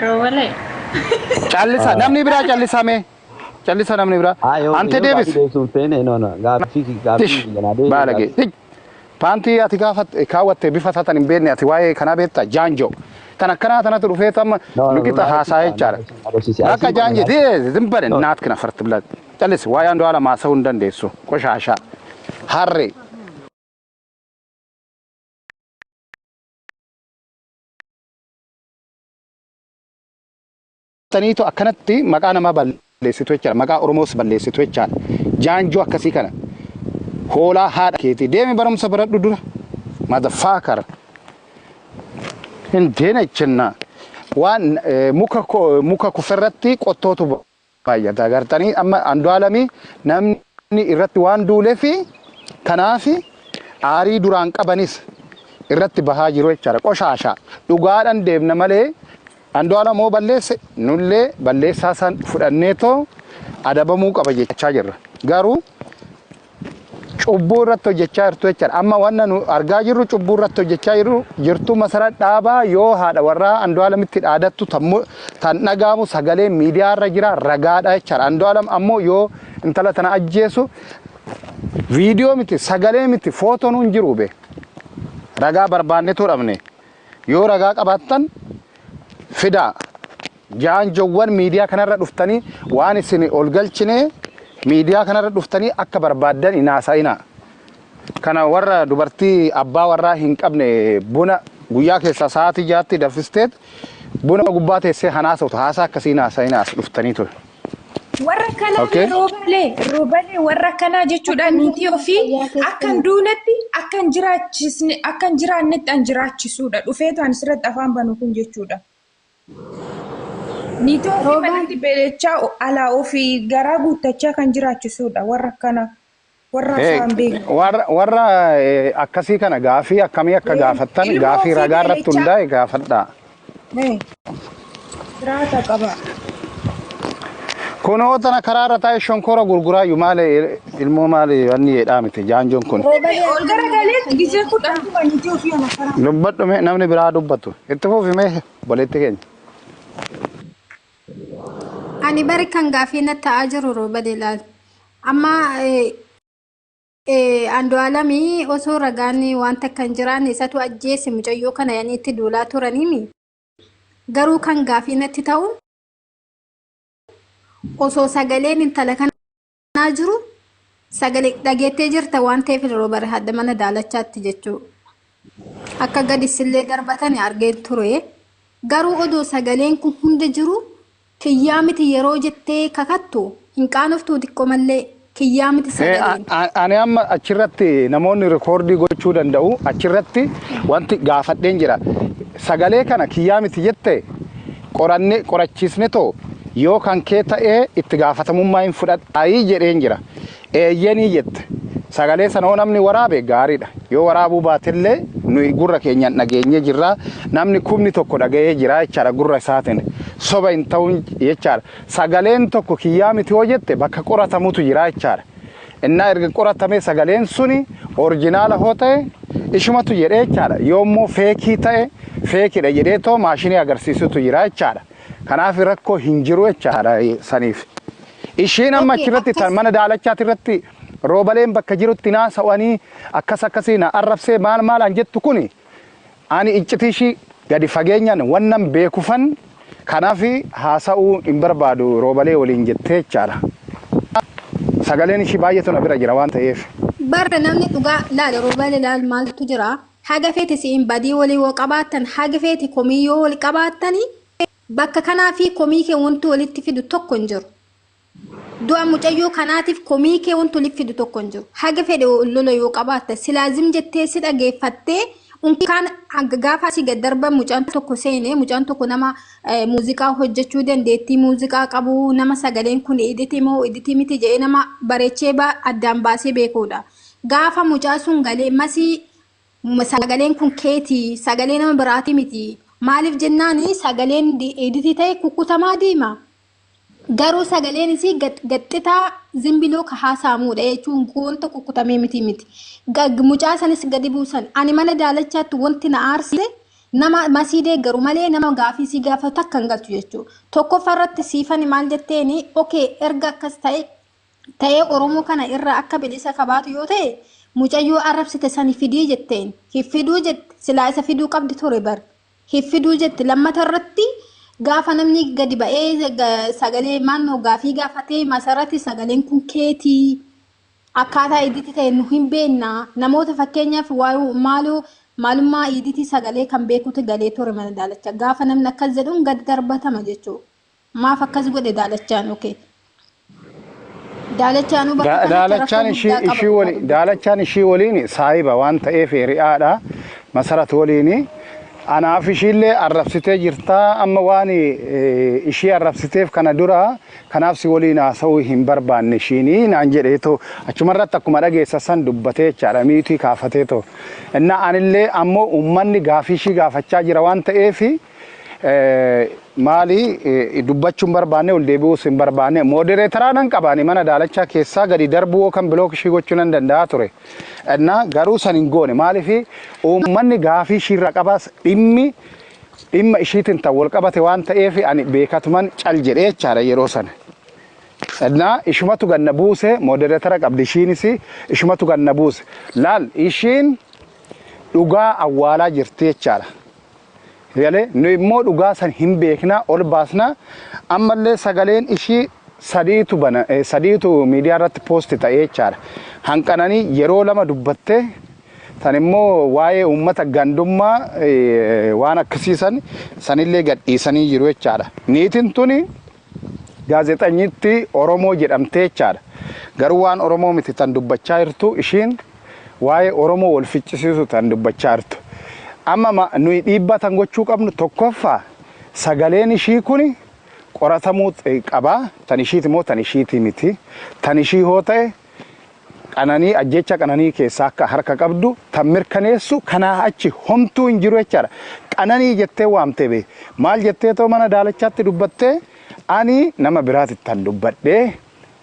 Roobalee. Callisa namni biraa callisaa mee. Callisa namni biraa. Haa yoo Ante yoo gaaffii deebis. deebisuuf ta'e no no gaaffii gaaffii Tish. kiyya naa deebisi Baalagee. gaaffii. Tij. Paantii ati gaafatte kaawwatte bifa isaa tan hin beekne ati waa'ee kanaa beekta jaanjoo. Tan akkanaa tanatu dhufee amma No no luqita na haasaa agarsiisa na jechaadha. agarsiisa Bakka asii mana jaanje na ዝም በል no እናትህን አፈር ትብላ። ጨልስ waa'ee Andu'aalam haasa'uu hin dandeessu. Qoshaashaa. Harree. Taniitu akkanatti maqaa namaa balleessitu jechaadha. Maqaa Oromoos balleessitu jechaadha. Jaanjoo akkasii kana. Hoolaa haadha keetii. Deemi barumsa baradhu dura. Motherfucker. Hin deena waan muka muka kuferratti qottootu baay'ata. Agartanii amma Andu'aalamii namni irratti waan duuleefi kanaaf aarii duraan qabanis irratti bahaa jiru jechaadha. Qoshaasha. Dhugaadhaan deemna malee Andu'aalam hoo balleesse nullee balleessaa san fudhanneetoo adabamuu qaba jechaa jirra. Garuu cubbuu irratti hojjechaa jirtu jechaadha. Amma wanna nu argaa jirru cubbuu irratti hojjechaa jirru jirtu Masarat Dhaabaa yoo haadha warraa Andu'aalamitti dhaadattu tan dhagaamu sagalee miidiyaa irra jira ragaadha jechaadha. Andu'aalam ammoo yoo intala tana ajjeesu viidiyoo miti sagalee miti footoon hin jiru be. Ragaa barbaannetu dhabne. Yoo ragaa qabaattan fidaa. Jaanjowwan miidiyaa kanarra dhuftanii waan isin ol galchine miidiyaa kanarra dhuftanii akka barbaaddan hin haasa'inaa. Kana warra dubartii abbaa warraa hin qabne buna guyyaa keessaa sa'aatii jaatti danfisteet buna gubbaa teessee hanaasa'utu haasaa akkasii hin haasa'inaa as dhuftanii ture. Warra kanaa Okay? roobalee roobalee warra kanaa jechuudha Akkamitti niitii ofii fayyaa akka hin keessan duunetti akka hin jiraachisne akka hin jiraannetti an jiraachisuudha dhufeetu an sirratti afaan banu kun jechuudha. Niitii ofii roobaan manatti beelachaa alaa ofii garaa guuttachaa kan jiraachisuudha warra akkanaa warra afaan beekne. Warra warra akkasii kana gaafii akkamii akka gaafattan Ilmoo gaafii ofii ragaa irratti beelachaa hundaa'e gaafadhaa. jiraata qaba. Kunoo tana karaa irra taa'ee shonkoora gurguraayyuu maali ilmoo maali wanni jedhaa miti jaanjoon kun. roobalee Ol akkamiin garagalee gisee kudhan tuma niitii ofii ana karaa. Dubbadhu mee namni biraa dubbatu. Itti fufi mee obboleetti keenya. Ani bari kan gaafii na ta'aa jiru roobalee laal. Amma Andu'aalamii osoo ragaan waan takka hin jiraanne isatu ajjeese mucayyoo kana yani itti duulaa turaniimi. Garuu kan gaafii natti ta'u osoo sagaleen intala kanaa jiru sagalee dhageettee jirta waan ta'eef yeroo bare hadda mana daalachaatti jechuu akka gadi sillee darbatani argee ture. Garuu odoo sagaleen kun hunda jiru kiyyaa miti yeroo jettee kakattu hin qaanoftuu xiqqoo mallee kiyyaa miti sagaleen. Ani amma achirratti namoonni rikoordii gochuu danda'u achirratti wanti gaafadheen jira. Sagalee kana kiyyaa miti jette qoranne qorachiisne too yoo kan kee ta'ee itti gaafatamummaa hin fudhadhaayii jedheen jira. Eeyyanii jette. Sagalee sana hoo namni waraabe gaariidha. Yoo waraabuu baatellee nuyi gurra keenyaan dhageenyee jirra. Namni kumni tokko dhaga'ee jira jechaadha gurra isaatiin. Soba hin ta'uun jechaadha. Sagaleen tokko kiyyaa miti hoo jette bakka qoratamutu jira jechaadha. Innaa erga qoratamee sagaleen suni orjinaala hoo ta'e ishumatu jedhee jechaadha. Yoo immoo feekii ta'e feekidha jedhee too maashinii agarsiisutu jira jechaadha. Kanaaf rakkoo hin jiru jechaadha saniif. Ishiin amma Okay, achirratti tan akkas mana daalachaati irratti roobaleen bakka jirutti naasa'anii akkas akkasii na arrabsee maal maal an jettu kuni ani iccitii ishii gadi fageenyaan wannan beekufan kanaaf haasa'uu hin barbaadu roobalee waliin jettee jechaadha. Sagaleen ishii baay'eetu na bira jira waan ta'eef. Barra namni dhugaa laal roobale laal maaltu jira haga feete si'in badii walii yoo qabaattan haga feete komii yoo wal qabaattani bakka kanaa fi komii kee wanti walitti fidu tokko hin jiru. Du'a mucayyoo kanaatiif komii kee wanti walitti fidu tokko hin jiru. Haga fedhe lola yoo qabaatte silaa zim jettee si dhageeffattee unkaan hanga gaafa asii gad darban mucaan tokko seene mucaan tokko nama muuziqaa hojjechuu dandeettii muuziqaa qabu nama sagaleen kun iditi moo iditi miti jedhee nama bareechee addaan baasee beekuudha. Gaafa mucaa sun galee masii sagaleen kun keetii sagalee nama biraatii miti maaliif jennaan sagaleen iditii ta'e kukkutamaa deema. Garuu sagaleen isii gaxxitaa zimbiloo ka haasa'amuudha jechuun wanta kukkutamee miti miti. Mucaa sanis gadi buusan. Ani mana daalachaatti wanti na aarse Nama masii deeggaru malee nama gaafii si gaafatu takka hin galchu jechuudha. Tokkoffaa irratti siifani maal jetteeni, okay, erga akkas ta'e ta'ee Oromoo kana irraa akka bilisa qabaatu yoo ta'e, mucayyoo arrabsite sani fidii jetteen. Hin fiduu jette. Silaa isa fiduu qabdi ture bar. Hin fiduu jette. Lammata irratti gaafa namni gadi ba'ee sagalee maannoo gaafii gaafatee, Masarati, sagaleen kun keetii, akkaataa edit ta'e nu hin beekna. Namoota fakkeenyaaf waa'ee maaloo maalummaa edit sagalee kan beekutu galee ture mana daalacha. Gaafa namni akkas jedhuun gadi darbatama jechuudha. Maaf akkas godhe daalachaan? Okay. Daalachaanuu bakka kanatti rakkoo Daalachaan guddaa ishii qaba ishii dhugaa waliin dubbachuuf. Daalachaan ishii waliin saahiba waan ta'eef, hiriyaadha Masarat waliin. Anaaf ishiillee arrabsitee jirtaa. Amma waan ishii arrabsiteef kana dura, kanaaf si waliin haasa'uu hin barbaanne ishiinii naan jedheetoo achumarratti akkuma dhageessa san dubbatee jechaadha, miitii kaafateetoo. Innaa anillee ammoo uummanni gaafii ishii gaafachaa jira waan ta'eef, maali dubbachuu hin barbaanne, ol deebi'uus hin barbaanne. Moderator nan qabaani mana daalachaa keessaa gadi darbuu yookaan block ishii gochuu nan danda'a ture. Innaa garuu san hin goone. Maaliif? Uummanni gaafii ishiirra qabas, dhimmi dhimma ishiitiin tan wal qabate waan ta'eef, ani beekatuman cal jedhee jechaadha yeroo sana. Innaa ishumatu ganna buuse. Moderator qabdi ishiinis, ishumatu ganna buuse. Laal, ishiin dhugaa awwaalaa jirti jechaadha. Galee nu immoo dhugaa san hin beeknaa, ol baasnaa. Ammallee sagaleen ishii sadiitu bana, sadiitu miidiyaa irratti post ta'ee jechaadha. Hanqananii yeroo lama dubbattee, san immoo waa'ee uummata gandummaa waan akkasiisan sanillee gadhiisanii jiru jechaadha. Niitiin tuni gaazexanyitti Oromoo jedhamtee jechaadha. Garuu waan Oromoo miti tan dubbachaa jirtu. Ishiin waa'ee Oromoo wal ficcisiisu tan dubbachaa jirtu. Amma nuyi dhiibbaa tan gochuu qabnu, tokkoffaa sagaleen ishii kuni qoratamuu qabaa. Tan ishiiti moo tan ishiiti miti? Tan ishii hoo ta'e, Qananii, ajjecha Qananii keessaa akka harka qabdu tan mirkaneessu kanaa achi homtuu hin jiru jechaadha. Qananii jettee waamtee bee maal jettee too mana daalachaatti dubbattee, ani nama biraatti tan dubbadhee,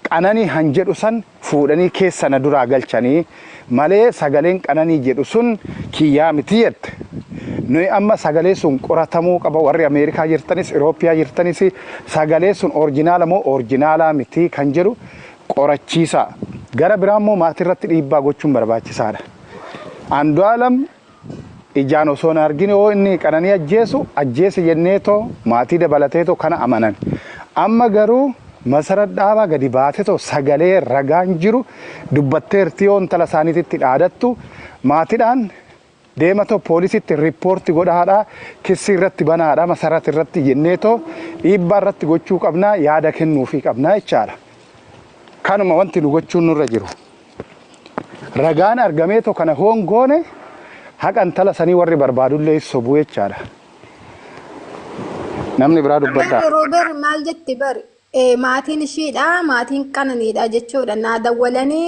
Qananii han jedhu san fuudhanii keessa na duraa galchanii malee sagaleen Qananii jedhu sun kiyyaa miti jette. Nuyi amma sagalee sun qoratamuu qaba. Warri Ameerikaa jirtanis, Iroopiyaa jirtanis, sagalee sun original moo original miti kan jedhu qorachiisaa. Gara biraa immoo maatii irratti dhiibbaa gochuun barbaachisaadha. Andu'aalam ijaan osoo hin argine yoo inni Qananii ajjeesu ajjeese jenneetoo maatii dabalateetoo kana amanan. Amma garuu Masarat Dhaabaa gadi baatetoo sagalee ragaan jiru dubbatteerti. Yoo intala isaaniititti dhaadattu, maatiidhaan deematoo poolisitti report godhaadha, kissii irratti banaadha Masarat irratti jenneetoo dhiibbaa irratti gochuu qabnaa, yaada kennuufii qabnaa jechaadha. Kanuma wanti nu gochuun nurra jiru. Ragaan argameetoo kana hoongoone, haqa intala sanii warri barbaadullee sobuu jechaadha. Namni biraa dubbadhaa. Roober, maal jetti bari, maatiin ishiidha, maatiin Qananiidha jechuudha, naa dawwalanii.